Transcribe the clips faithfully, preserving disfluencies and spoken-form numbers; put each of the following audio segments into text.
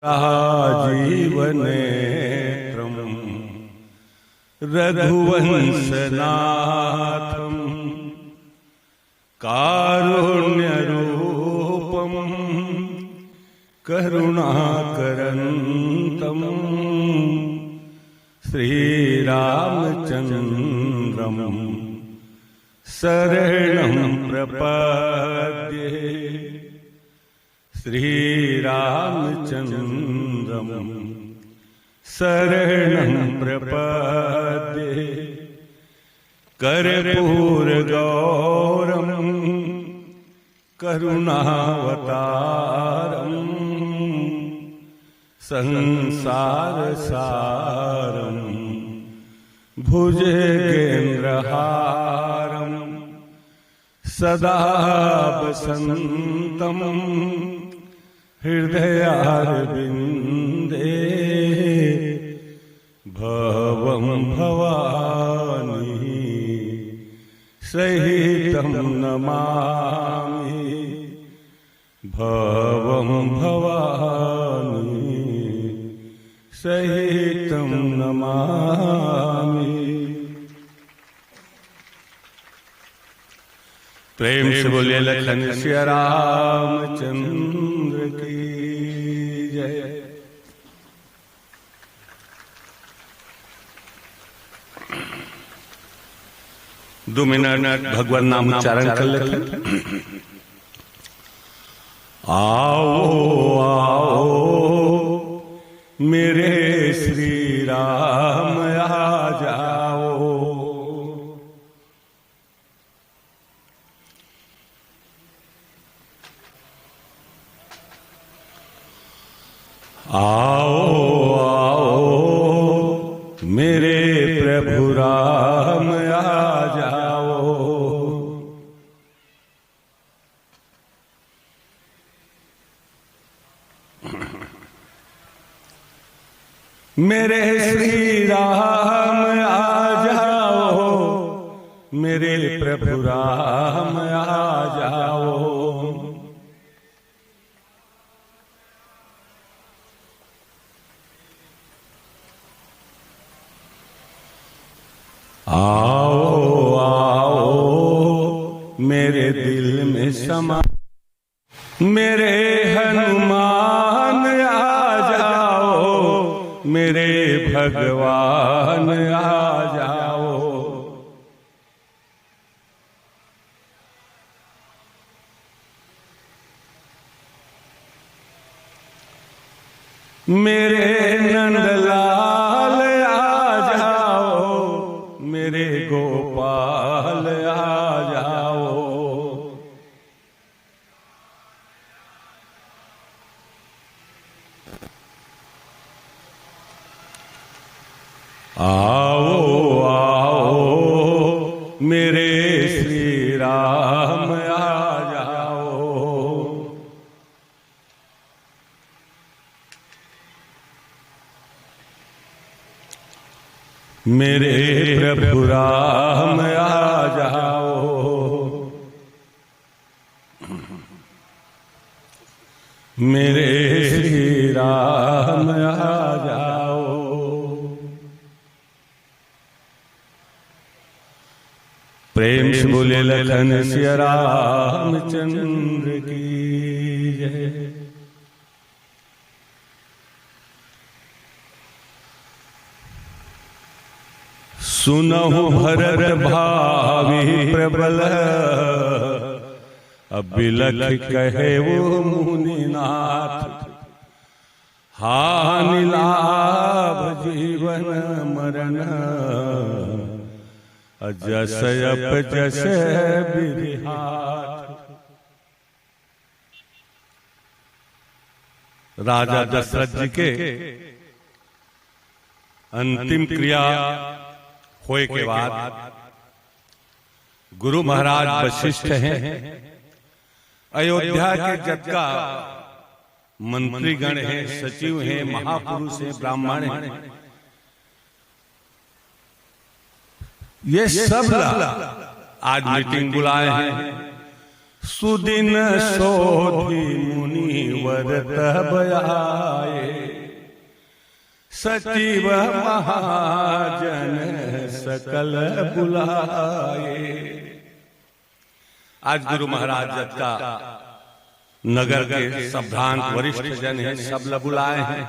राजीवनेत्रं रघुवंशनाथं कारुण्यरूपं करुणाकरन्तं श्रीरामचन्द्रं शरणं प्रपद्ये। श्रीरामचन्द्रं शरणं प्रपद्ये। कर्पूरगौरं करुणावतारं संसारसारं भुजगेन्द्रहारं सदा वसन्तं हृदयारविन्दे भवं भवानी सहितं नमामि। भवं भवानी सहितं नमामि। प्रेम से बोलिए लखन सिया रामचंद्र की जय। दो मिनट भगवत नाम उच्चारण कर लेते हैं। आओ आओ मेरे श्री राम आ जाओ। आओ आओ मेरे प्रभु राम आ जाओ। मेरे श्री राम आ जाओ, मेरे प्रभु राम आ जाओ। आओ आओ मेरे दिल में समा, मेरे हनुमान आ जाओ, मेरे भगवान आ जाओ। मेरे नंदलाल आ जाओ, मेरे गोपाल आ जाओ। आओ आओ मेरे श्री राम आ जाओ। मेरे प्रभु राम आ जाओ, मेरे श्री राम आ जाओ। प्रेम से बोले लखन सिया रामचंद्र की जय। सुनहु भरत भावि प्रबल, अब बिलख कहे वो मुनिनाथ। हानि लाभ जीवन मरण, जस अप जस विधि हाथ। राजा दशरथ जी के अंतिम क्रिया होए के बाद गुरु महाराज वशिष्ठ हैं, अयोध्या के जतका मंत्रीगण हैं, सचिव हैं, महापुरुष हैं, ब्राह्मण हैं, ये सब ला आज मीटिंग बुलाए हैं। सुदिन सोधि मुनिवर तब आए, सचिव महाजन सकल बुलाए। आज गुरु महाराज जतका नगर के संभ्रांत वरिष्ठ जन हे, सब ल बुलाए हे।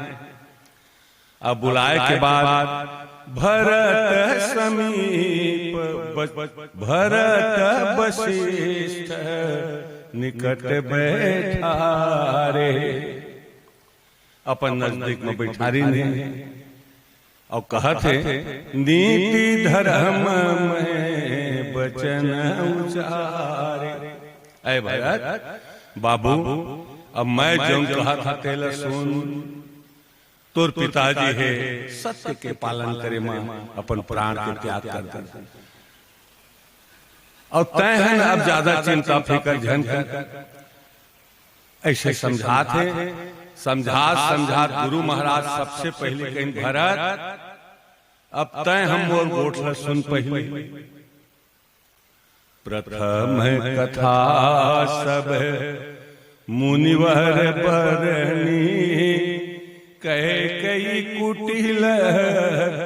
अब बुलाए के बाद भरत समीप ब-, भरत वशिष्ठ निकट बैठारे। अपन नजदीक में बैठारिन हे अउ कहत हे, "नीति धर्म में वचन उचारे।" ऐ भरत बाबू, अब मैं जउन कहत हँव तेला सुन। तोर पिताजी हे, सत्य के पालन करे म अपन प्राण के त्याग कर दे। अउ तैं हन अब ज्यादा चिंता फिकर झन कर। अइसे समझात हे, समझात समझात गुरु महाराज सबसे पहिली कहिन, "भरत, अब तैं ह मोर गोठ ल सुन पहिली।" प्रथम कथा सब मुनिवर बरनी, कैकेयी कुटिल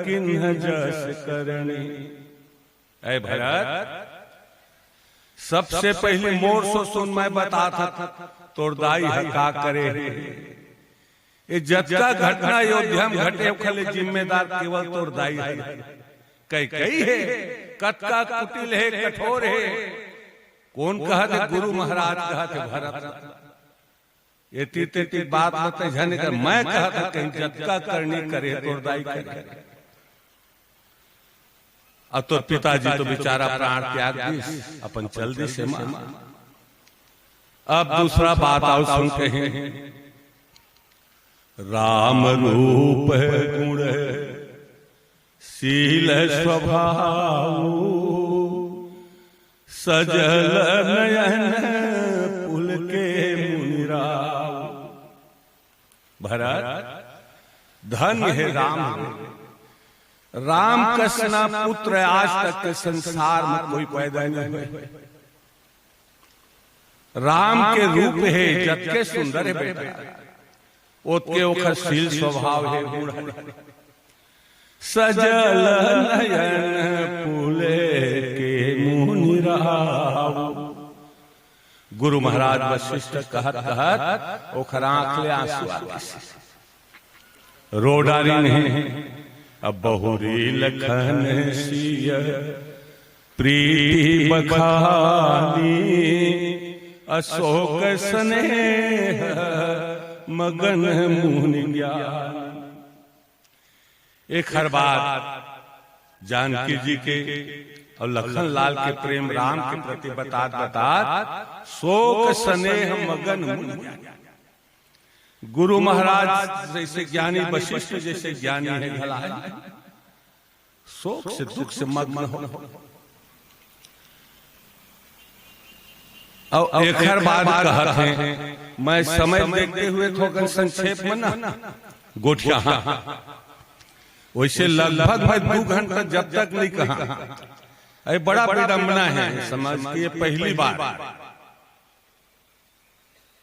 किन्ह जस करनी। ऐ भरत, सबसे पहिली मोर सोच सुन, मैं बतात हँव, तोर दाई ह का करे हे। ये जतका घटना अयोध्या में घटे, ओखर ले जिम्मेदार केवल तोर दाई हे। कैकेयी हे, कतका कुटिल हे, कठोर हे। कोन कहत हे? गुरु महाराज कहत हे भरत। एती तेती बात ल तैं झन कर, मैं कहत हँव कहिन जतका करनी करे तोर दाई करे। अब तोर पिताजी तो बेचारा प्राण त्याग दिस, अपन चल दिस हे माँ। अब दूसरा बात अउ सुन कहिन, राम रूप गुण शील स्वभाव, सजल नयन पुलके मुनि राव। भरत, धन्य हे राम। राम कस न पुत्र आज तक के संसार में कोई पैदा नहीं होय। राम के रूप हे, जतके सुंदर हे बेटा, ओतके ओखर शील स्वभाव हे, गुण हे। सजल नयन पुलके मुनि राव। गुरु महाराज वशिष्ठ कहत कहत ओखर आँख ले आँसू आ गिस। रो डारिन हे। अब बहुरी लखन सिय प्रीति बखानी, अशोक स्नेह मगन मुनि ज्ञानी। एखर बाद जानकी जी के अउ लखन लाल के प्रेम राम के प्रति बतात बतात शोक स्नेह मगन मुनि ज्ञानी। गुरु महाराज जइसे ज्ञानी, वशिष्ठ जइसे ज्ञानी हे घला, शोक से, दुख से मग्न हो। अउ एखर बाद कहत हे, मैं समय देखते हुए थोकन संक्षेप में ना गोठियाहँव। वइसे लगभग मैं दू घंटा जब तक नइ कहँव। अरे बड़ा विडंबना हे समाज की, ये पहिली बार।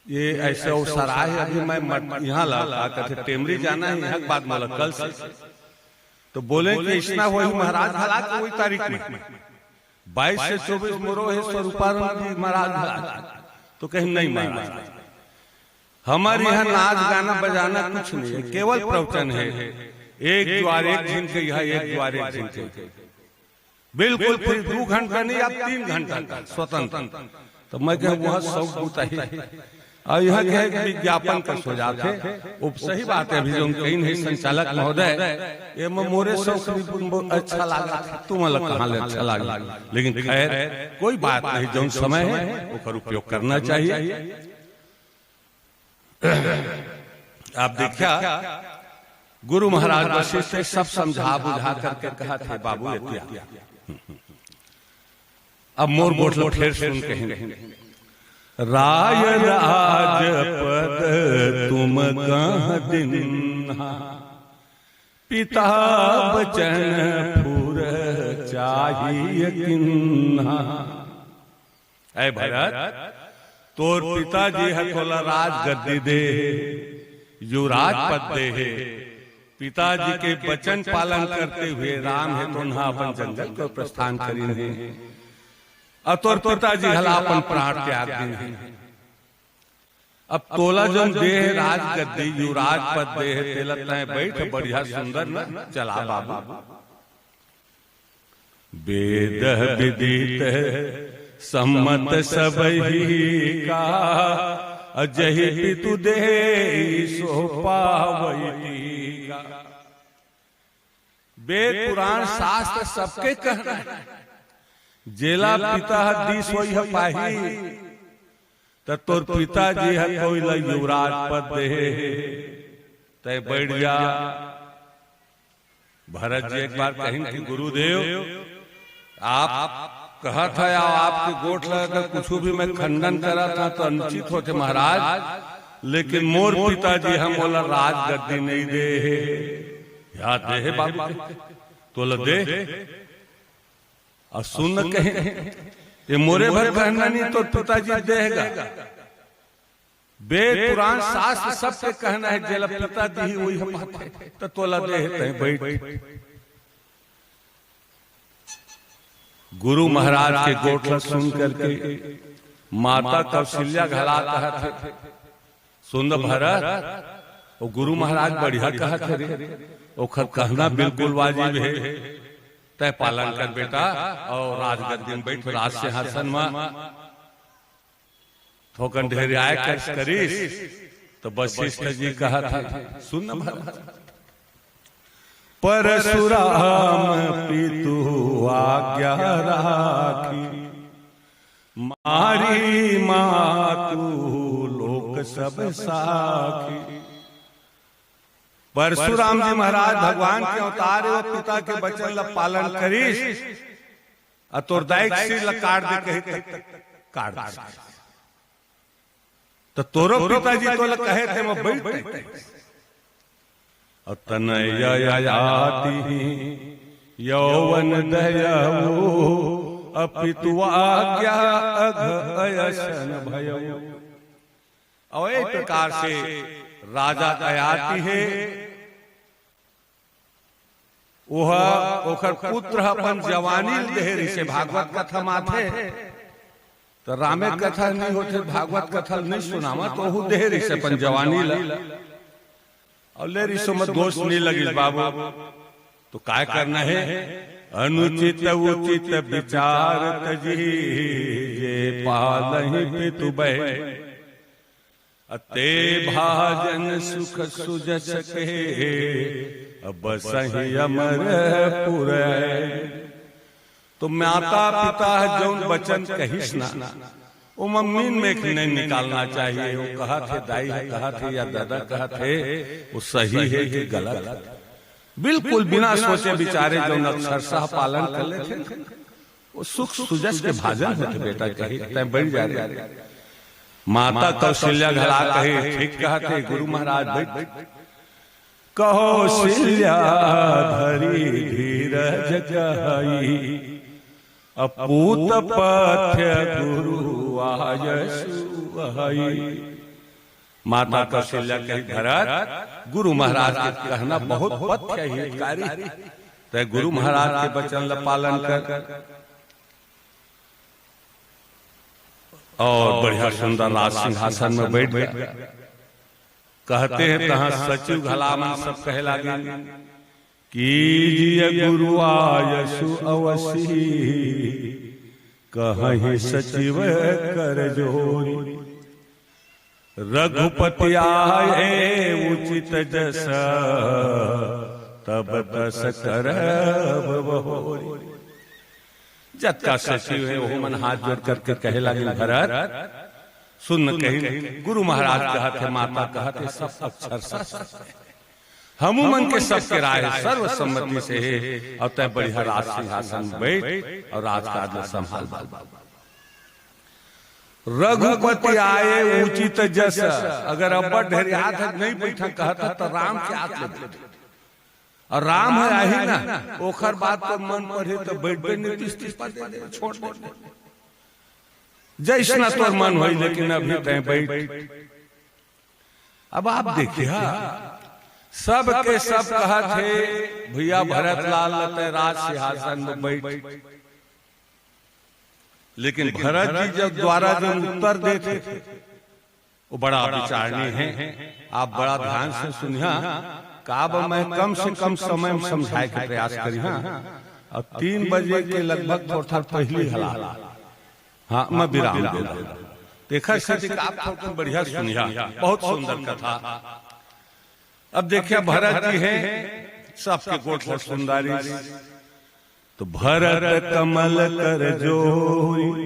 ये अइसे अवसर आय हे, अभी मैं मट-, इहाँ ला, का कथे, टेमरी जाना हे, इहाँ के बाद मोला कल से। तो बोलेन कि अइसना होही महाराज घला के ओही तारीख में, बाईस से चौबीस मोरो हे स्वरूपानंद जी महाराज घला के। तो कहिन नहीं महाराज, हमर इहाँ नाच गाना बजाना कुछ नहीं हे, केवल प्रवचन हे। एक द्वार एक झिन के, इहाँ एक द्वार एक झिन के। बिल्कुल free, दू घंटा नहीं, अब तीन घंटा का स्वतंत्र। तो मैं कहेंव, वह शौक बुता हे। अउ इहाँ के हे विज्ञापन कस हो जाथे। वो सही बात हे, अभी जउन कहिन हे संचालक महोदय, ये में मोरे शौक नहीं अच्छा लागथे, तुमन ला कहाँ ले अच्छा लागे, लेकिन खैर कोई बात नहीं, जउन समय हे ओकर उपयोग करना चाहिए। अब देखिया, गुरु महाराज वशिष्ठ सब समझा बुझा करके कहत हे, "बाबू, एतिया अब मोर गोठ ल फेर सुन कहिन, राय राजपद तुम कह दिन्हा, पिता बचन फुर चाहिय किन्हा।" ऐ भरत, तोर पिताजी ह तोला राजगद्दी दे हे, युवराज पद दे हे, पिताजी के वचन पालन करते हुए राम हे तो उन्हा अपन जंगल को प्रस्थान करिन हे। अउ तोर पिताजी घला अपन प्राण त्याग दिन हे। अब तोला जौन दे हे राजगद्दी, युवराज पद दे हे, तेला तैं बैठ, बढ़िया सुंदर न चला बाबू। वेद विदित सम्मत सबही का, अजहि पितु देहि सो पावई टीका। वेद पुराण शास्त्र सबके कहना हे, जेला पिता ह दीस वही ह पाही। त तोर पिताजी ह तोइला युवराज पद दे हे, तैं बैठ जा। भरत जी एक बार कहिन कि गुरुदेव, आप कहत हे अउ आपके गोठ ल अगर कुछू भी मैं खंडन करत हंव त अनुचित होथे महाराज, लेकिन मोर पिताजी ह मोला राजगद्दी नइ दे हे। या दे हे बाबू, तोला दे। अउ सुन कहे, ये मोरे भर कहना नहीं, तोर पिताजी दे हे गा। वेद पुराण शास्त्र सबके कहना हे, जेला पिता दीही वही ह पाथे, त तोला दे हे, तैं बैठ। गुरु महाराज के गोठ ल सुन करके माता कौशल्या घला कहत हे, सुन भरत, ओ गुरु महाराज बढ़िया कहत हे रे, ओखर कहना बिल्कुल वाजिब हे, तैं पालन कर बेटा, अउ राजगद्दी म बैठ, राज सिंहासन म। थोकन ढेरियाय कस करिस, त वशिष्ठ जी कहत हे, सुन न भरत, परशुराम पितु आज्ञा राखी, मारी मातु लोक सब साखी। परशुराम जी महाराज भगवान के अवतार हे, पिता के वचन ल पालन करिस, अउ तोर दाई के सिर ल काट दे कही, काट दे। त तोरो पिताजी तोला कहे थे, मैं बैठ। अउ तनय अयाति यौवन दयऊ, अपितु आज्ञा अघ अयसन भयऊ। अउ ए प्रकार से राजा अयाति हे, ओह, ओखर पुत्र ह अपन जवानी ल देहे रिहिसे, भागवत कथा म आथे। त रामे कथा नइ होथे, भागवत कथा ल नइ सुनावंव, त ओहू देहे रिहिसे अपन जवानी ल। अउ ले रिहिसे म दोष नइ लगिस बाबू। तो काय करना हे? अनुचित उचित विचार तजी, जे पालही पितु बहिन। अते भाजन सुख सुजस के, अब सही अमर पुरै। तो माता पिता ह जौन वचन कहिस ना, ओमा मीन मेख नइ निकालना चाहिए। वो कहत हे, दाई ह कहत हे या ददा कहत हे, वो सही हे कि गलत हे, बिल्कुल बिना सोचे विचारे जौन अक्षरशः पालन कर लेथे, वो सुख सुजस के भाजन होथे बेटा, कही तैं बैठ जा रे। माता कौशल्या घला कही, ठीक कहत हे गुरु महाराज, बैठ। कौशल्या धरी धीरज कहई, अपूत पथ्य गुरु आयसु अहई। माता कौशल्या कही, भरत, गुरु महाराज के कहना बहुत पथ्य हितकारी। तैं गुरु महाराज के वचन ल पालन कर। अउ बढ़िया सुंदर राज सिंहासन म बैठ गे। कहत हे तहाँ सचिव घला मन सब कहे लागिन, कीजिए गुरु आयसु अवसी, कहहि सचिव कर जोरी। रघुपति आए उचित जस, तब तस करब बहोरी। जतका सचिव हे, ओहू मन हाथ जोड़ करके कहे लागिन, भरत, सुन कहिन, गुरु महाराज कहत हे, माता कहत हे, सब अक्षरशः सत्य हे। हमू मन के सबके राय हे, सर्वसम्मति से हे, अउ तैं बढ़िया राज सिंहासन म बैठ अउ राजकाज ल संभाल। रघुपति आए उचित जस, अगर अब्बड़ ढेर याद हे, नइ बैठा कहत हे, त राम के आत ले बैठ। अउ राम ह आही ना, ओखर बाद तोर मन पड़ही त बैठबे नइ, त इस्तीफा दे दे, छोड़ दे। जइसना तोर मन होही, लेकिन अभी तैं बैठ। अब आप देखिहा, सब के सब कहत हे, "भैया भरत लाल ल तैं राज सिंहासन में बैठ।" लेकिन भरत जी जब द्वारा जब उत्तर देथे, वो बड़ा विचारणीय हे। आप बड़ा ध्यान से सुनिहा, काबर मैं कम से कम समय में समझाए के प्रयास करिहा। अउ तीन बजे के लगभग थोड़ा थोड़ा पहिली हला, हाँ, मैं विराम दे दूँ। तेखर सेती आप थोड़ा बढ़िया सुनिहा, बहुत सुंदर कथा। अब देखिए, भरत जी हे, सबके गोठ ल सुंदरी। तो भरत कमल कर जोरी,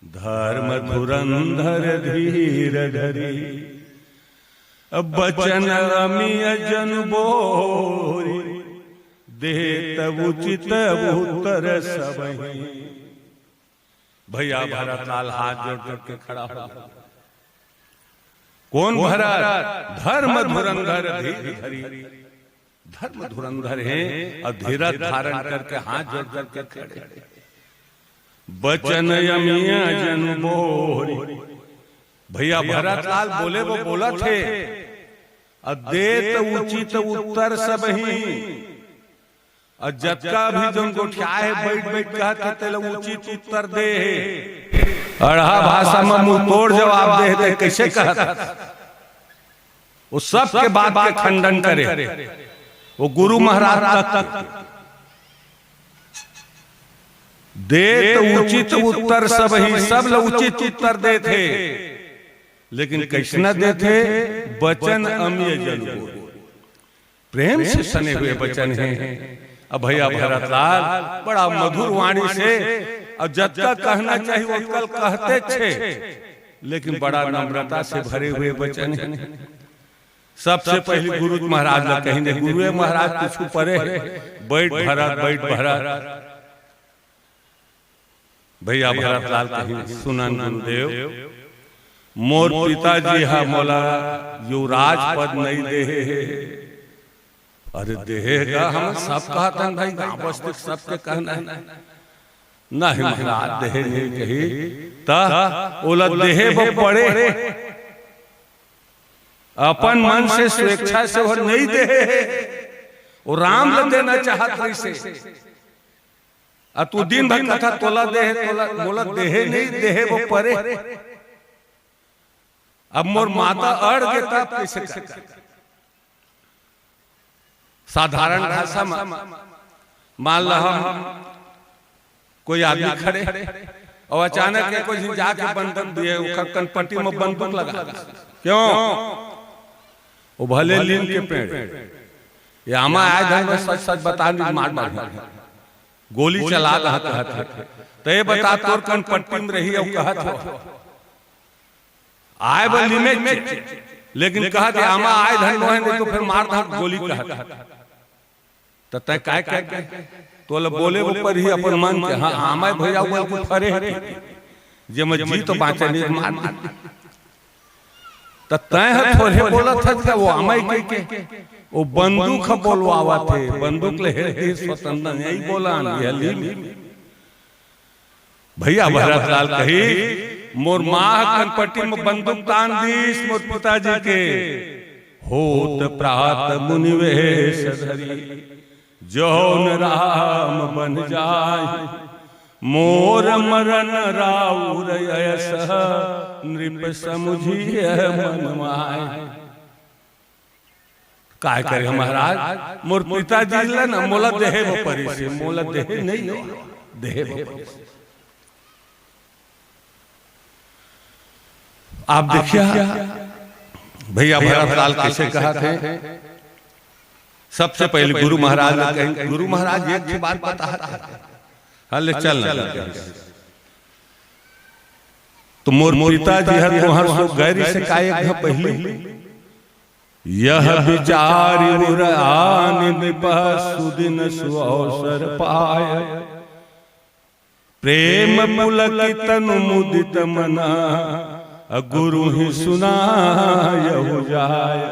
धर्म धुरंधर धीर धरी। अब बचन अमिय जन बोरी, देत उचित उत्तर सबही। भैया भरत लाल हाथ जोड़ करके खड़ा हो गया। कौन भरत? धर्म धुरंधर धीर धरी। धर्म धुरंधर हे अउ धीरज धारण करके हाथ जोड़ करके खड़े। बचन अमिय जन बोरी। भैया भरत लाल बोले वो बोलत हे, अउ देत उचित उत्तर सबही। अउ जतका भी जन गोठियाए हे, बैठ बैठ कहत हे, तेला उचित उत्तर दे हे। अड़हा भाषा में मुंह तोड़ जवाब दे हे, ते कैसे कहत? वो सबके बात के खंडन करे। वो गुरु महाराज तक देत उचित उत्तर सबही, सब ल उचित उत्तर देथे। लेकिन कैसना देथे? बचन अमिय जन बोरी। प्रेम से सने हुए बचन हे। अब भैया भरत लाल बड़ा मधुर वाणी से, अउ जतका कहना चाहिए ओतका कहते छे, लेकिन बड़ा नम्रता से भरे हुए बचन हे। सबसे पहले गुरु महाराज ला कहिन दे, "गुरुए महाराज कुछ परे हे, बैठ भरत, बैठ भरत।" भैया भरत लाल कहिन, "सुनन गुरुदेव, मोर पिताजी ह मोला युवराज पद नहीं दे हे।" अरे देहे गा, हम सब कहत हन भाई, गांव बस्ती के सबके कहना हे। नहीं महाराज, देहे नहीं कही, त ओला देहे बर पड़े। अपन मन से, स्वेच्छा से वो नहीं देहे हे। वो राम ल देना चाहत रहिसे। अउ तू दिन भर कथा तोला देहे, तोला, मोला देहे नहीं, देहे बर पड़े। अब मोर माता अड़ गे तब कैसे कर? साधारण भाषा में मान ल हम कोई आदमी खड़े अउ अचानक के कोई झन जाके बंदूक दिए, ओकर कनपट्टी में बंदूक लगा दे। क्यों? वो भले लीम के पेड़, ये आमा आए धन में सच सच बता नहीं मार मार गोली चला दहा कहत हे। त ये बता तोर कनपट्टी में रही अउ कहत हो। आए बर लीमे के, लेकिन कहत हे, "आमा आए धन मोहे, नहीं तो फिर मार दहा गोली," कहत। त तैं काय कर? तोला बोले ऊपर ही अपन मन के, हाँ, आमा भैया बोल के फरे हे, जे मैं जी तो बाँचे नहीं, मार दे। त तैं ह थोरे बोलत हस का, वो आमा ही कहिके, वो बंदूक ह बोलवावत हे, बंदूक ले हे, हे स्वतंत्र नहीं बोला, ये लीम। भैया भरत लाल कही, "मोर माँ ह कनपट्टी में बंदूक तान दीस मोर पिताजी के, होत प्रात मुनिवेश धरी, जौन राम बन जाय, मोर मरण राउर अयस, नृप समुझिय मन माय।" काय करे महाराज, मोर पिताजी ला ना मोला देहे बर परिस हे, मोला देहे नहीं हो, देहे बर परिस हे। आप देखिए भैया भरत लाल कैसे कहत हे। सबसे पहले गुरु महाराज ने कही, गुरु महाराज एक ठे बात बता, हाँ ले चल ना। तो मोर पिताजी ह तुहर सो गैरी से काय एक पहली यह विचारि उर आनि नृप सुदिन सुअवसर पाय। प्रेम पुलकित तनु मुदित मन, गुरु ही सुनायहु जाय।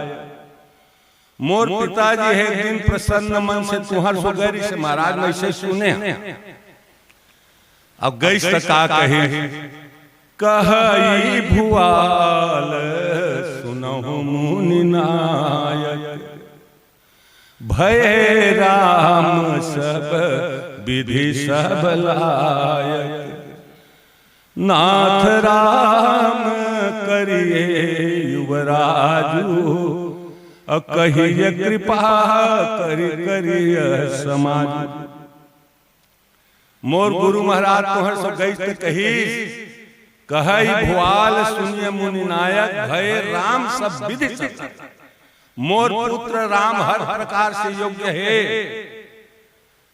मोर पिताजी हे एक दिन प्रसन्न मन से तुहर सो गैरी से महाराज मैं ऐसे सुने हँव। अब गइस त का कही, कहई भुआल सुनहु मुनि नायक। भय राम सब विधि सब लायक, नाथ राम करिए युवराजु, अकहिय कृपा करि करिय समाजु। मोर गुरु महाराज तोहर सब गइस त कहिस, कहइ भुआल सुनिय मुनि नायक, भय राम सब विधि सब। मोर पुत्र राम हर प्रकार से योग्य हे।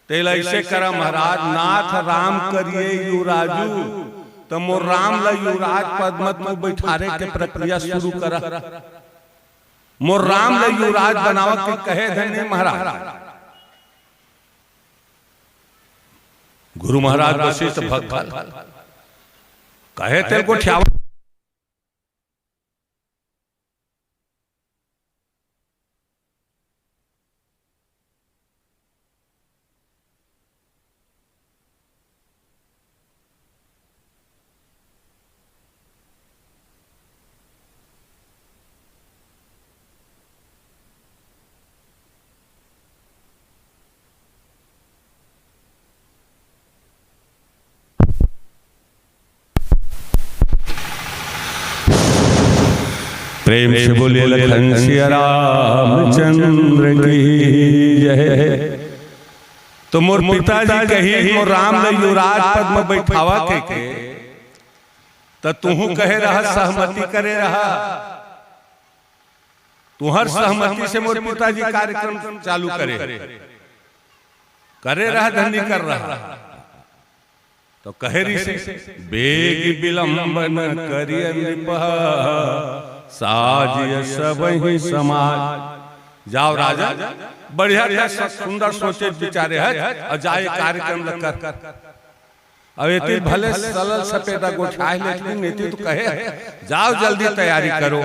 तेला अइसे करा महाराज, नाथ राम करिए युवराजु, त मोर राम ल युवराज पद म तू बइठारे के प्रक्रिया शुरू करा। मोर राम ल युवराज बनावा के कहे धनी महाराज। गुरु महाराज वशिष्ठ भक्त कहे तेल गोठियावा। प्रेम से बोलिए लखन सिया रामचंद्र की जय। तो मोर पिताजी कही मोर राम ल युवराज पद म बइठावा के, के त तुहू कहे रहा, सहमति करे रहा। तुहर सहमति से मोर पिताजी कार्यक्रम चालू करे, करे रहा, धनी कर रहा। तो कहे रिहिसे, बेग विलंब न करिय नृप, साजिय सबहि समाज। जाव राजा, बढ़िया, बढ़िया, सुंदर सोचे विचारे हे, अउ जाए कार्यक्रम ल कर। अब एती भले सलल सपेटा गोठाए, लेकिन एती तो कहे, जाव जल्दी तैयारी करो।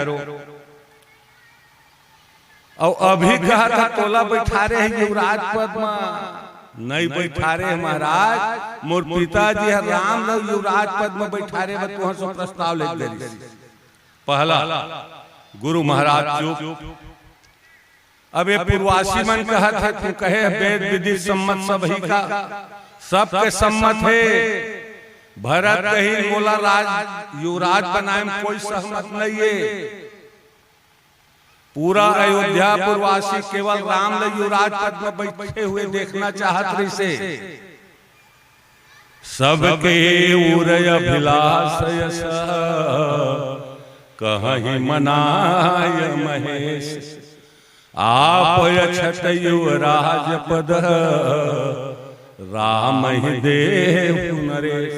अउ अभी कहत हे तोला बइठारे हे युवराज पद म, नइ बइठारे हे महाराज, मोर पिताजी ह राम ल युवराज पद म बइठारे बर तुहर से प्रस्ताव लेके गे रिहिस। पहला, गुरु महाराज चुप। अब ये पूर्ववासी मन कहत हे, तू कहे वेद विधि सम्मत सबही का, सबके सम्मत हे। भरत कही मोला राज, युवराज बनाए म कोई सहमत नइ हे। पूरा अयोध्यापुरवासी केवल राम ल युवराज पद म बइठे हुए देखना चाहत रिहिसे। सबके उर अभिलाष यस, कहहि मनाय महेश। आप अछत युवराज पद, रामहि देहु नरेश।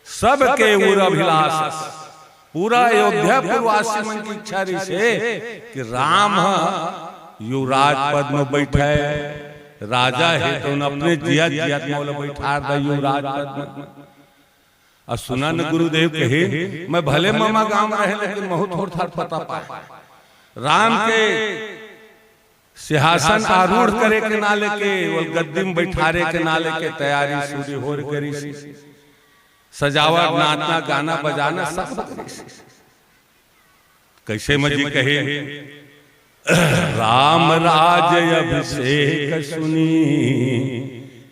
सबके उर अभिलाष, पूरा अयोध्यापुरवासी मन के इच्छा रिहिसे कि राम ह युवराज पद म बइठय, राजा हे त ओन अपने जियत जियत मोला बइठार दे युवराज पद म। अउ सुना न गुरुदेव कहे, मैं भले ममा गांव रहे लेकिन महूं थोर थार पता पाए। राम के सिंहासन आरूढ़ करे के ना लेके, ओला गद्दी म बइठारे के ना लेके तैयारी शुरू होर करिस। सजावट, नाचना, गाना बजाना सब करिस। कइसे म जी कहे, राम राज अभिषेक सुनी,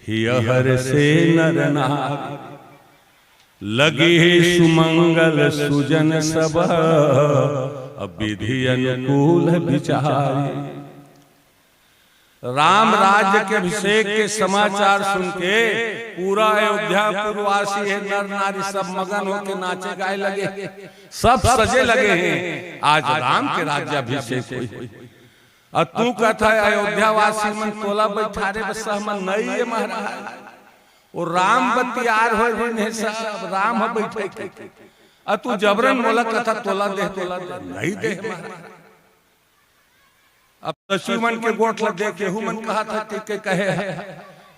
हिय हरषे नर नारी। लगी सुमंगल सुजन सब, अब विधि अनुकूल विचारी। राम राज्य के अभिषेक के समाचार सुन के पूरा अयोध्यापुरवासी हे नर नारी सब मगन होके नाचे गाए लगे, सब सजे लगे हे। आज राम के राज्याभिषेक होही। अउ तू कहत हस अयोध्यावासी मन तोला बइठारे बर सहमत नइ हे महाराज। ओ राम बर तियार होय रहिन हे सब, राम ह बइठे के। अउ तू जबरन मोला कहत हस तोला दे, तोला दे, नइ दे महाराज। अब सचिव मन के गोठ ल देख के एहू मन कहत हे कि के कहे हे,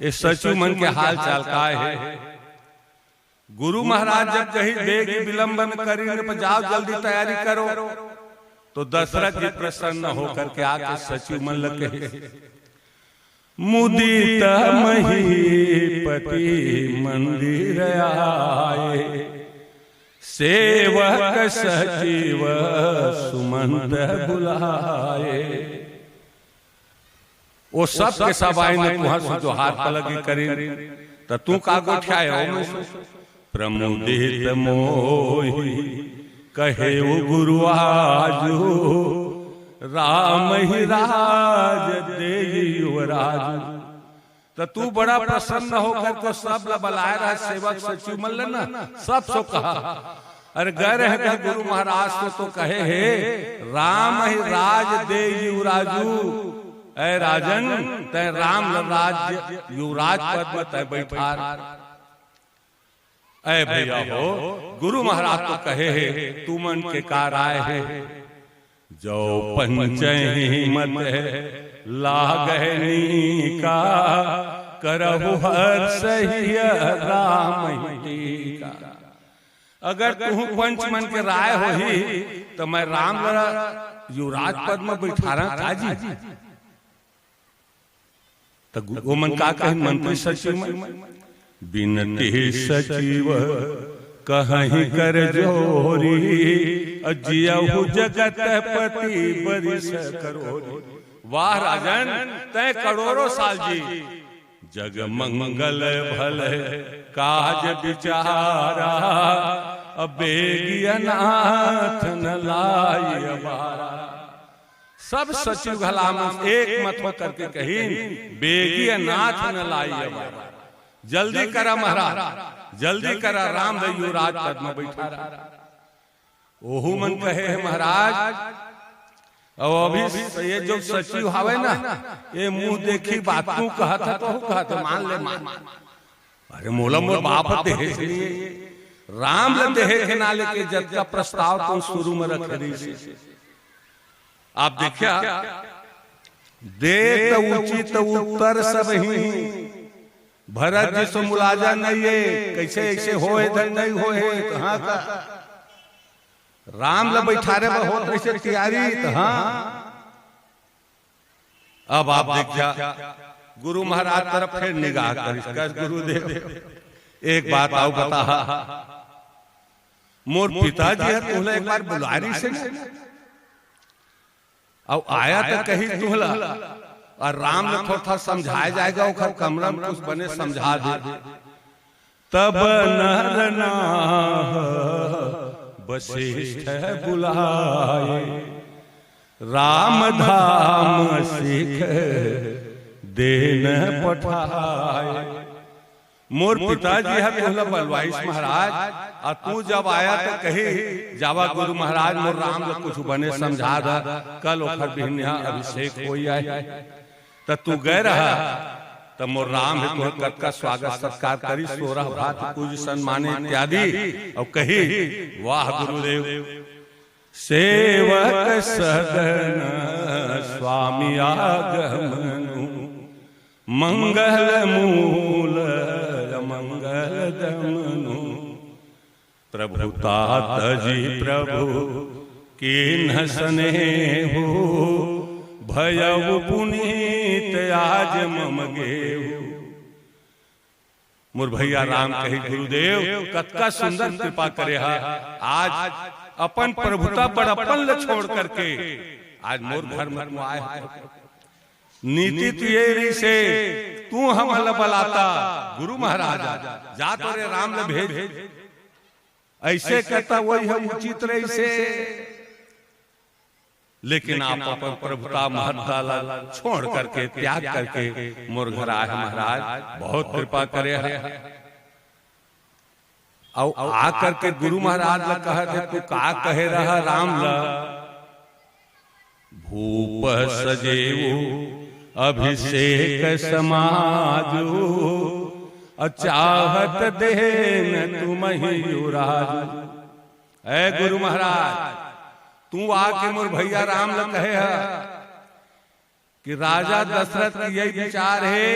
ये सचिव मन के हाल चाल काय हे? गुरु महाराज जब कही बेग विलंब न करिय नृप, जाव जल्दी तैयारी करो, तो दशरथ जी प्रसन्न होकर के आके सचिव मन ल कहे, मुदित महीपति मंदिर आए, सेवक सचिव सुमंत बुलाए। ओ सब के सब आइन तुहर से जोहार पलगी करिन, त तू का गोठियाए हो में से? प्रमुदित मोहि कहेउ गुरु आजु, रामहि राज देइ युवराजु। त तू बड़ा प्रसन्न होकर के सब ल बलाए रहा, सेवक सचिव मन ल ना, सब सो कहा। अरे गए रहे का गुरु महाराज से तो कहे हे, रामहि राज देइ युवराजु। ऐ राजन, तैं राम ल राज्य युवराज पद में तैं बैठार। ऐ भैया हो, गुरु महाराज तो कहे हे, तुमन के का राय हे? जो पंचही मत लागहि नीका, करहु हर्षहि रामहि टीका। अगर तुहू पंच मन के राय होही, त मैं राम ल युवराज पद में बैठारा का जी? त गु-, ओमन का कहिन मंत्री सचिव मन? बिनती सचिव कहहि कर जोरी, अ जियहु जगतपति बरिस करोरी। वाह राजन, तैं करोड़ों साल जी। जग मंगल भल काज बिचारा, अ बेगिया नाथ न लाइ अबारा। सब सचिव घला मन एक मत होकर के कहिन, बेगिया नाथ न लाइ अबारा। जल्दी करा महाराज, जल्दी करा, राम ल युवराज पद में बैठारा। ओहू मन कहे हे महाराज, अउ अभी स-, ये जो सचिव हावय ना, ये मुंह देखी बात तू कहत ह, तोहू कहत ह, मान ले मान। अरे मोला मोर बाप देहे हे, राम ल देहे के ना लेके जतका प्रस्ताव तो शुरू में रखे रहिस हे। आप देखिया, दे त उचित उत्तर सबही, भरत जी से मुलाजा नहीं है, कैसे ऐसे होए धन नहीं होए, कहाँ का राम ल बैठारे बर होत रहिसे तैयारी, त हाँ। अब आप देखिया, गुरु महाराज तरफ फिर निगाह करिस, कस गुरुदेव, एक बात अउ बता, मोर पिताजी ह तुहला एक बार बुलाए रहिसे ना, अउ आया त कहिस तुहला, अउ राम ल थोड़ा समझाए जाएगा, ओखर कमरा में कुछ बने समझा दे। तब नर नाह वशिष्ठ बुलाए, राम धाम सिख देन पठाए। मोर पिताजी ह तुहला बलवाइस महाराज, अउ तू जब आया त कही, जावा गुरु महाराज, मोर राम ल कुछ बने समझा दा, कल ओखर बिहनिया अभिषेक होई आए। त तू गए रहा, त मोर राम हे तोर कतका स्वागत सत्कार करी, सोरह भांति पूज सम्माने इत्यादि, अउ कही, वाह गुरुदेव। सेवक सदन स्वामी आगमनु, मंगल मूल मंगल दमनु। प्रभु तात जी प्रभु कीन्ह स्नेहु, भयउ पुनीत आज मम गेहु। मोर भैया राम कही, गुरुदेव कतका सुंदर कृपा करे हा, आज अपन प्रभुता बड़प्पन ल छोड़ करके आज मोर घर में तू आए हा। नीति तो ये रहिसे, तू हमन ल बलाता, गुरु महाराज, जा तोरे राम ल भेज। ऐसे करता वही ह उचित रहिसे, लेकिन आप अपन प्रभुता महत्ता ल छोड़ करके, त्याग करके मोर घर आए हा महाराज, बहुत कृपा करे हा। अउ आ करके गुरु महाराज ल कहत हे, तू का कहे रहा राम ल? भूप सजेऊ अभिषेक समाजू, अ चाहत देन तुमहि युवराजू। ऐ गुरु महाराज, तू आके मोर भैया राम ल कहे ह कि राजा दशरथ के यही विचार हे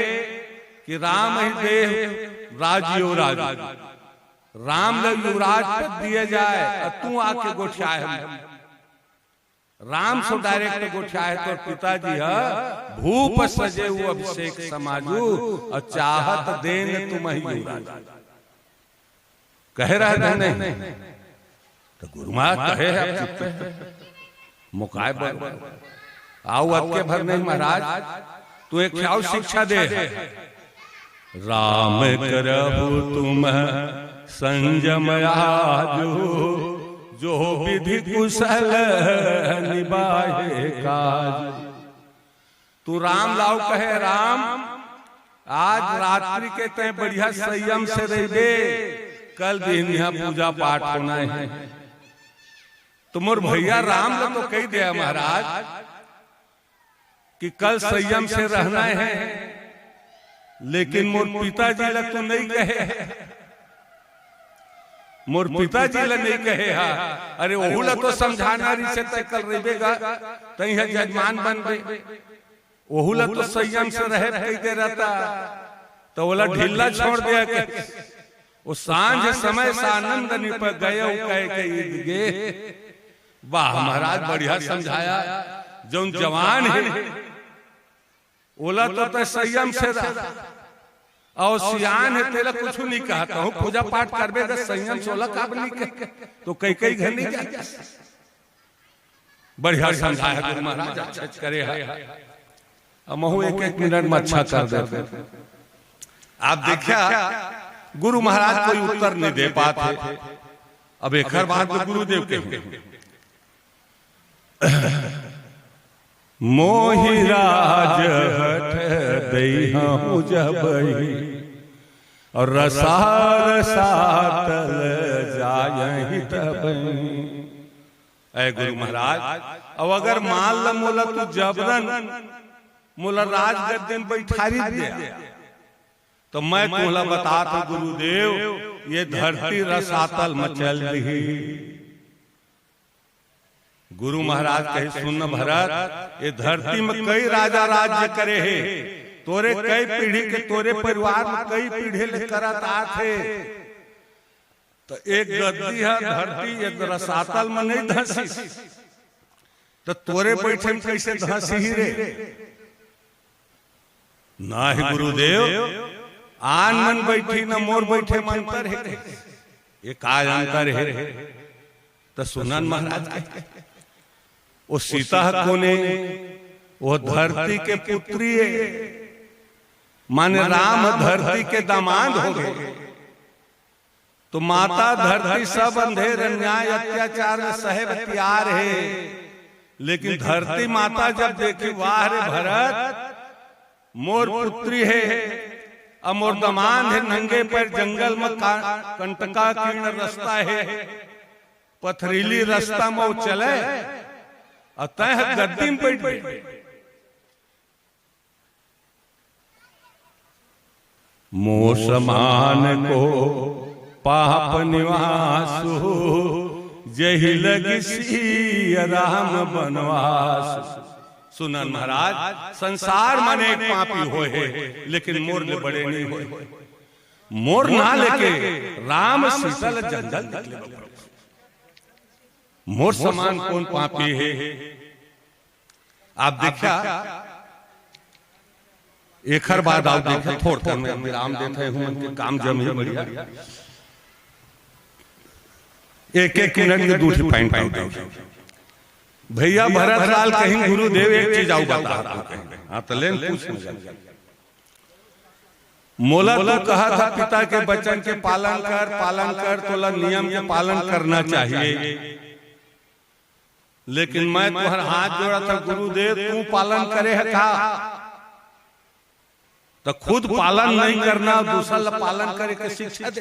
कि राम ही देह राज युवराज, राम ल युवराज पद दिए जाए, अउ तू आके गोठियाए ह। राम से डायरेक्ट गोठियाए, तोर पिताजी ह भूप सजेऊ अभिषेक समाजू, अउ चाहत देन तुमहि युवराज। कहे रहा था नहीं, त गुरु महाराज कहे हे, अब चुप, चुप, चुप। मुकाय बर। अउ अतके भर नहीं महाराज, तो एक ख्याल शिक्षा दे है, राम करहु तुम संजम आजु, जो विधि कुशल निबाहे काज। तू राम लाव कहे, राम, आज रात्रि के तय बढ़िया संयम से रहिबे, कल दिन यहाँ पूजा पाठ होना है। तो मोर भैया राम ल तो कही दे महाराज कि कल संयम से रहना है, लेकिन मोर पिताजी ल तो नहीं कहे, मोर पिताजी ल नहीं कहे हा। अरे, ओहू ल तो समझाना रहिसे, तय कल रहिबे गा, तय ह जजमान बनबे, ओहू ल तो संयम से रहे कही दे रहता, तो ओला ढीला छोड़ दिया के वो सांझ समय सानंद निप गयो कह के ईद गे। वाह महाराज, बढ़िया समझाया। जौन जवान है, ओला तो तय संयम से रहा, और सियान है, तेला कुछ नहीं कहा, कहूँ पूजा पाठ करबे त संयम से ओला काबर नहीं कहे, तो कई कई घर नहीं जाए। बढ़िया समझाया गुरु महाराज, अच्छा करे है। अब महू एक एक मिनट में अच्छा कर देते। आप देखा, गुरु महाराज कोई उत्तर नहीं दे पाते। अब एकर बाद में गुरुदेव के, मोहि राज हठ दई हूँ जबही, और रसा रसातल जायही तबही। ऐ गुरु महाराज, अब अगर मान ल मोला तू जबरन मोला राजगद्दी में बैठारी दे, तो मैं तोला बतात हूँ गुरुदेव, ये धरती रसातल में चल दिही। गुरु महाराज कहे, सुन न भरत, ये धरती में कई राजा राज्य करे हे, तोरे कई पीढ़ी के, तोरे परिवार में कई पीढ़ी ले करत आत हे। तो एक गद्दी है धरती, एक रसातल में नहीं धसी, तो तोरे बैठे में कैसे धसी ही रे? नाही गुरुदेव, आन मन बैठी न मोर बैठे में अंतर है। ये काय अंतर है? तो सुनन महाराज के, वो सीता ह कोने, वो धरती के पुत्री है, माने राम धरती के दामाद हो गए। तो माता धरती सब अंधेर अन्याय अत्याचार में सहे बर तियार हे, लेकिन धरती माता जब देखी, वाह रे भरत, मोर पुत्री हे, अब मोर दमांद हे, नंगे पैर जंगल में का-, कंटकाकीर्ण रस्ता हे, पथरीली रस्ता में वो चले, और तय ह गद्दी में बैठ गए। मोर समान को पाप निवासु, जहि लगी सिय राम बनवासु। सुनन महाराज, संसार में अनेक पापी होय हे, लेकिन मोर ले बड़े नहीं होय। मोर ना लेके राम सीता ल जंगल निकले बर पड़े। मोर समान कौन पापी हे? आप देखा, एखर बाद आप देखा, थोड़ कन मैं विराम देत हूँ, मन के काम जम ही बढ़िया। एक एक मिनट में दू ठी point पाउंट। भैया भरत लाल कहीं, गुरुदेव एक चीज आऊ बता, हाँ तो लेन पूछ। मोला तू कहा था पिता के वचन के पालन कर, पालन कर, तोला नियम के पालन करना चाहिए। लेकिन मैं तुहर हाथ जोड़ा था, गुरुदेव, तू पालन करे है का? तो खुद पालन नहीं करना, दूसर ला पालन करे के शिक्षा दे।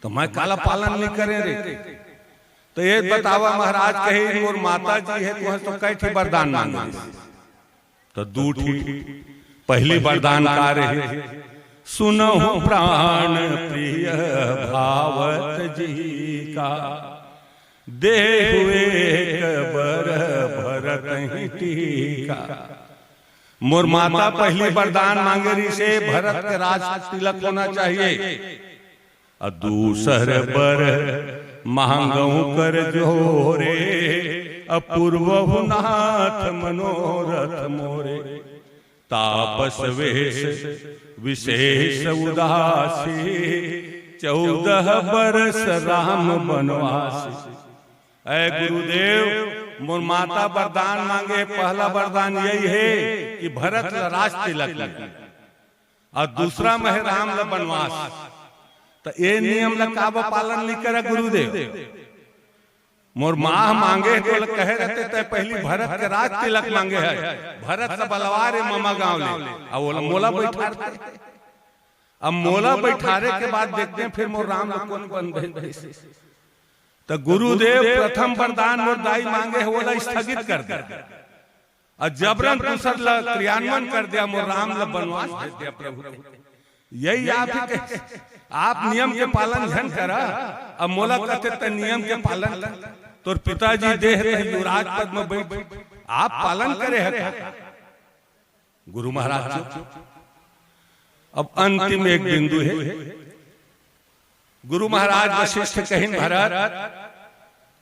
तो मैं काला पालन नहीं करे रे? तो ये बतावा महाराज, कहे मोर माता जी है, तुहर तो कई ठी वरदान मांगे। तो दू ठी, पहली वरदान का रहे, सुनहु प्राण प्रिय भावत जी का, देहु एक बर भरत ही टीका। मोर माता पहली वरदान मांगे रहिसे, भरत के राज तिलक होना चाहिए। अ दूसर बर मांगहु कर जोरे, अपूर्वहु नाथ मनोरथ मोरे। तापस वेश विशेष उदासी, चौदह बरस राम बनवासी। ऐ गुरुदेव, मोर माता वरदान मांगे, पहला वरदान यही हे कि भरत ला राज तिलक मिले, अउ दूसरा म हे राम ला बनवास। त ए नियम ला काबर पालन नइ करे गुरुदेव? मोर माँ मांगे हे, तोला कहे रहते, तैं पहिली भरत के राज तिलक मांगे हस, भरत ला बलवा रे ममा गांव ले, अउ ओला मोला बइठारते। अब मोला बइठारे के बाद देखते हैं फिर मोर राम ला कोन बनबे। त गुरुदेव प्रथम वरदान मोर दाई मांगे हे, ओला स्थगित कर दे, अउ जबरन दूसर ला क्रियान्वयन कर दिया, मोर राम ला बनवास भेज दिया प्रभु के। यही आप ही के, आप नियम के पालन झन करा, अब मोला कथे तैं नियम के पालन कर। तोर पिताजी दे हे तैं युवराज पद म बइठ, आप पालन करे हे का? गुरु महाराज चुप। अब अंतिम एक बिंदु हे, गुरु महाराज वशिष्ठ कहिन भरत,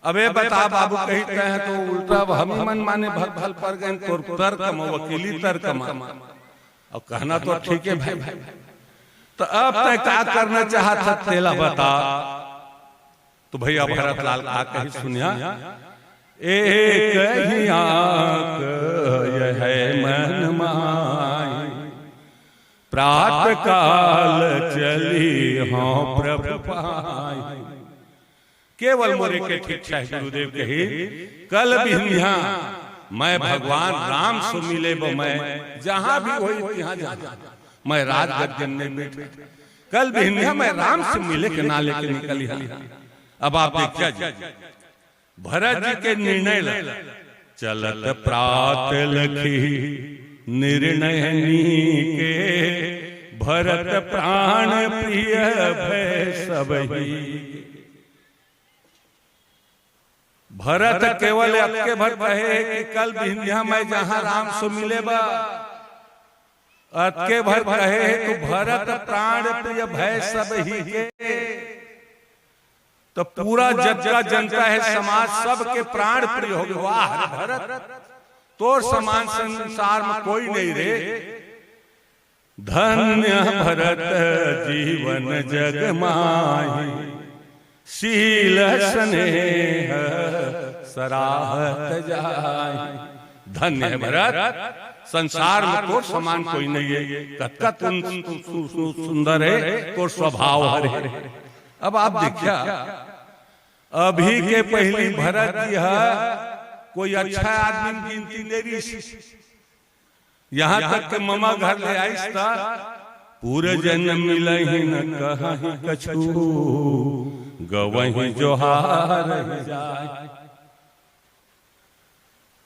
अबे बता बाबू, कही तैं ह तो उल्टा अब हमही मन माने भल भल पर गेन, तोर तर्क म, वकीली तर्क म। अब कहना तो ठीक हे भाई, त अब तैं का करना चाहत हस तेला बता। त भइया भरत लाल का कही सुनिया, एक ही आंक यह मन माय, प्रात काल चली हौं प्रभु पाय। केवल मोर एके ठिन इच्छा हे गुरुदेव कही, कल बिहनिया मैं भगवान राम से मिले बर मैं जहां भी होही तिहां जाहूं, मैं राजगद्दी म नइ बइठंव। कल बिहनिया मैं राम से मिले के नांव लेके निकलिहंव। अब आप देखिया जी, भरत जी के निर्णय ला, चलत प्रात लखी निर्णय नीके, भरत प्राण प्रिय भय सबही। भरत केवल अतके भर कहे हे कि कल बिहनिया मैं जाहूं राम से मिले बर, अतके भर कहे हे त भरत प्राण प्रिय भय सबही के। त पूरा जतका जनता हे समाज, सबके प्राण प्रिय होगे। वाह रे भरत, तोर समान संसार म कोई नइ रे। धन्य भरत जीवन जग माही, शील स्नेह सराहत जाही। धन्य हे भरत, संसार म तोर समान कोई नइ हे। कतका तू सु-, सु-, सु-, सुंदर हे तोर स्वभाव हरे। अब आप देखिया, अभी के पहिली भरत जी ह कोई अच्छा आदमी म गिनती नइ रिहिस। यहां तक के ममा घर ले आइस त, पूरे जन मिलही न कहही कछु, गवही जोहार जाय।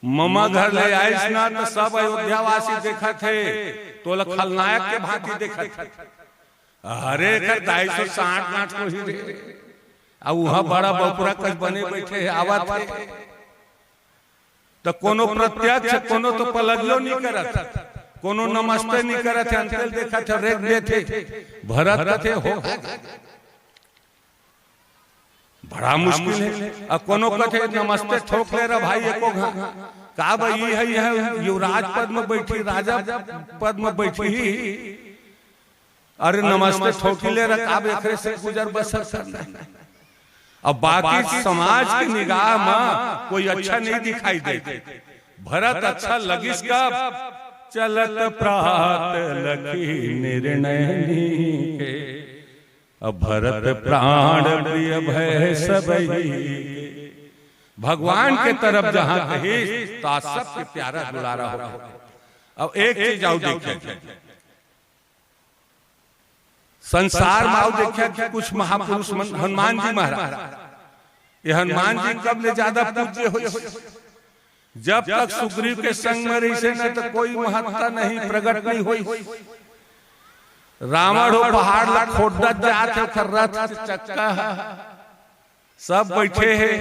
ममा घर ले आइस ना त सब अयोध्यावासी देखत हे, तोला खलनायक के भांति देखत हे। अरे एकर दाई सो सांठ गांठ होही रे, अउ उहां बड़ा बपुरा कस बने बइठे हे, आवत हे। त कोनो प्रत्यक्ष, कोनो तो पलगियो नइ करत, कोनो नमस्ते नइ करत हे, अंते ल देखत हे, रेख देथे। भरत कथे हो, बड़ा मुश्किल हे। अउ कोनो कथे नमस्ते ठोक ले रे भाई एको घांव, का बा, ई हे, ई हे, युवराज पद म बइठही, राजा पद म बइठही। अरे नमस्ते ठोकी ले रे, का बा, एकरे से गुजर बसर करना हे। अब बाकी समाज के निगाह म कोई अच्छा नइ दिखाई दे। भरत अच्छा लगिस कब? चलत प्रात लखी निर्णय नीके, अब भरत प्राण प्रिय भय सबही के। भगवान के तरफ जहां कहिस त सबके प्यारा दुलारा हो। अब एक चीज अउ देखिया, संसार म अउ देखिया कि कुछ महापुरुष मन, हनुमान जी महाराज, ये हनुमान जी कब ले ज्यादा पूज्य होइस? जब तक सुग्रीव के संग म रहिस हे न, त कोई महत्ता नहीं, प्रगट नहीं होइस। रावण हो पहाड़ ला खोदत जात हे, ओकर रथ के चक्का ह। सब बइठे हे,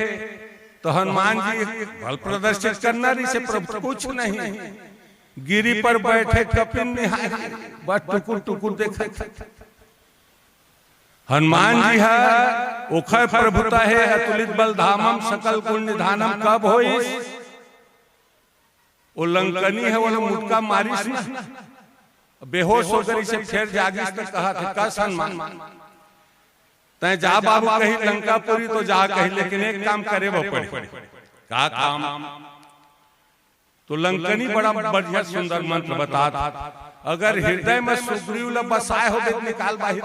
त हनुमान जी बल प्रदर्शित करना रहिस हे, प्रभु कुछ नहीं। गिरी पर बइठे कपिन निहारी, बस टुकुर टुकुर देखत हे। हनुमान जी ह, ओखर प्रभुता हे, अतुलित बल धामम सकल गुण निधानम कब होइस? ओ लंकनी ह, ओला मुटका मारिस ना, बेहोश हो गइस, फेर जागिस त कहत हे, कस हनुमान, तैं जा बाबू कहीं लंकापुरी तो जा कहीं, लेकिन एक काम करे बर पड़ही। का काम? तो लंकनी बड़ा बढ़िया सुंदर मंत्र बतात, अगर हृदय में सुग्रीव ल बसाए होबे त निकाल बाहिर।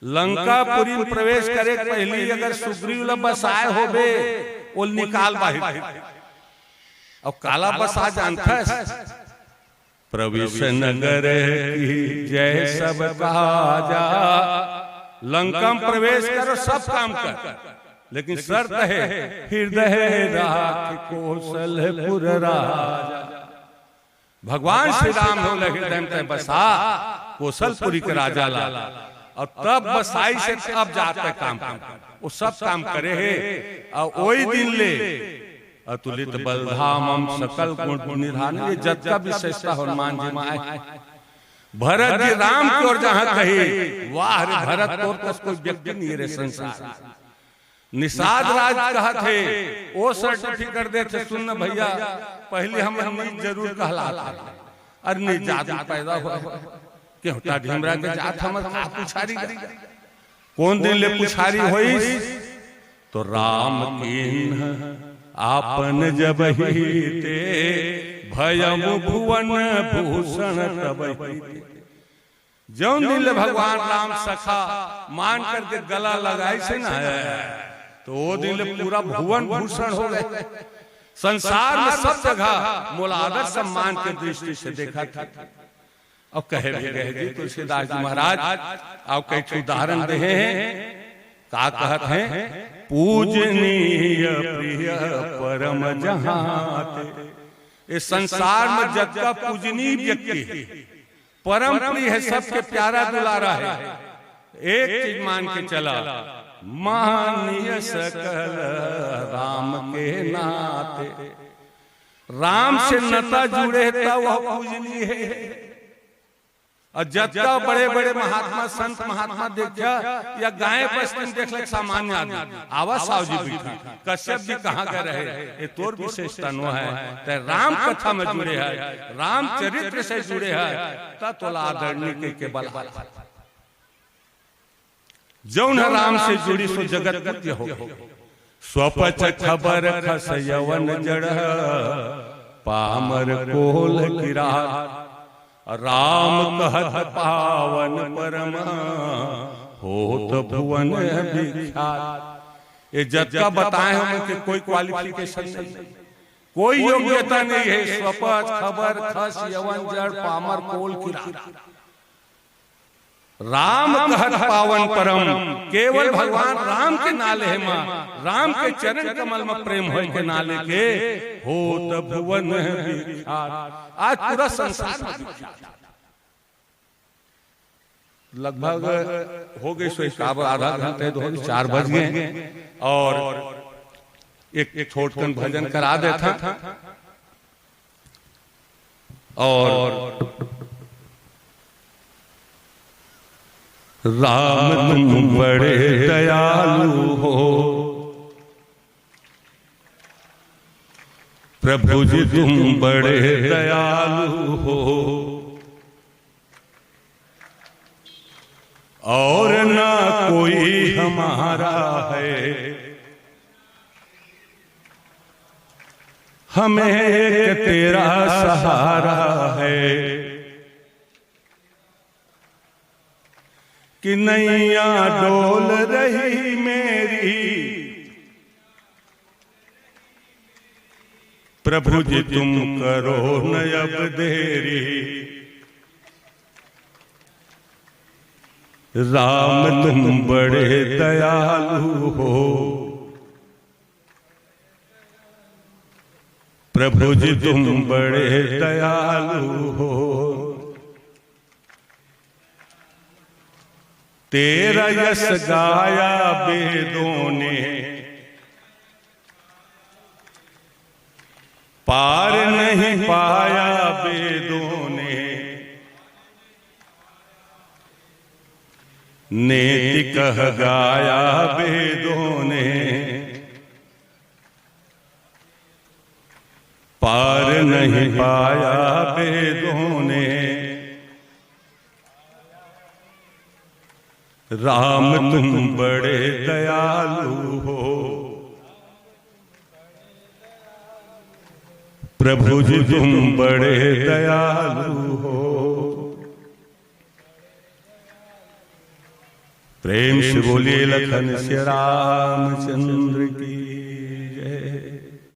लंकापुरी में प्रवेश करे के पहली अगर सुग्रीव ल बसाए होबे, ओल निकाल बाहिर। अब काला बसा जानथस? प्रवेश नगर की जय सब काजा। लंका में प्रवेश करो, सब काम कर, लेकिन शर्त है, हृदय राख कोसलपुर राजा। भगवान श्री राम हो हृदय में तय बसा, कोसलपुरी के राजा ला। और तब बसाई से तब जाते काम कर, वो सब काम करे है। और वही दिन ले अतुलित बल धामम सकल गुण निधान, ये जतका विशेषता हनुमान जी में आए। भरत जी राम की ओर जहां कही, वाह रे भरत, तोर कस कोई व्यक्ति नहीं रे संसार। निषाद राज कहत हे, ओ सर्टिफिकेट देथे, सुन न भैया, पहले हम नीच जरूर कहलात हे, अरे नीच जात में पैदा हुआ, केवटा ढीमरा के जात हमर का पुछारी। कौन दिन ले पुछारी होइस? तो राम कीन्ह आपन जब ही ते, भयम भुवन भूषण तब ही ते। जौन दिन ले भगवान राम सखा मान करके गला लगाई से ना है, तो वो दिन ले पूरा भुवन भूषण हो गए। संसार में सब जगह मोला आदर सम्मान के दृष्टि से देखा था। अब कहे भी गए जी तुलसीदास जी महाराज, अब कई ठो उदाहरण दे हैं, का कहत हैं, पूजनीय प्रिय परम जहां ते। इस संसार में जतका पूजनीय व्यक्ति है, परम प्रिय है, सबके प्यारा दुलारा है, एक चीज मान के चला, मानिय सकल राम के नाते। राम से नता जुड़े है, तब वह पूजनीय है। और जतका बड़े बड़े महात्मा, संत महात्मा देखा, या गाय बस्ती में देख ले, सामान्य आदमी, आवा साव जी बैठा, कश्यप जी कहाँ गए रहे, ये तोर विशेषता नो है, ते राम कथा में जुड़े है, राम चरित्र से जुड़े है, ता तोला आदरणीय कह के बला। जौन ह राम से जुड़ी सो जगत पूज्य हो। स्वपच खबर खस यवन जड़, पामर कोल किरात। राम कहत पावन परम, होत भुवन विख्यात। ये जतका बताए हम कि कोई क्वालिफिकेशन नहीं, कोई योग्यता नहीं है। स्वपच खबर खस यवन जड़, पामर कोल किरात। राम कहत पावन परम, केवल भगवान राम के नाले हे माँ, राम के चरण कमल में प्रेम होय के नाले के होत भुवन विख्यात। आज पूरा संसार में विख्यात। लगभग हो गई सो एक आधा घंटे, दो, चार बज गए और एक, एक छोटकन भजन करा देथा। और राम तुम बड़े दयालु हो, प्रभु जी तुम बड़े दयालु हो, और ना कोई हमारा है, हमें एक तेरा सहारा है। कि नैया डोल रही मेरी, प्रभु जी तुम करो न अब देरी। राम तुम बड़े दयालु हो, प्रभु जी तुम बड़े दयालु हो। तेरा यश गाया वेदों ने, पार नहीं पाया वेदों ने। नेति कह गाया वेदों ने, पार नहीं पाया वेदों ने। राम तुम बड़े दयालु हो, प्रभु जी तुम बड़े दयालु हो। प्रेम से बोलिए लखन सिया रामचंद्र की।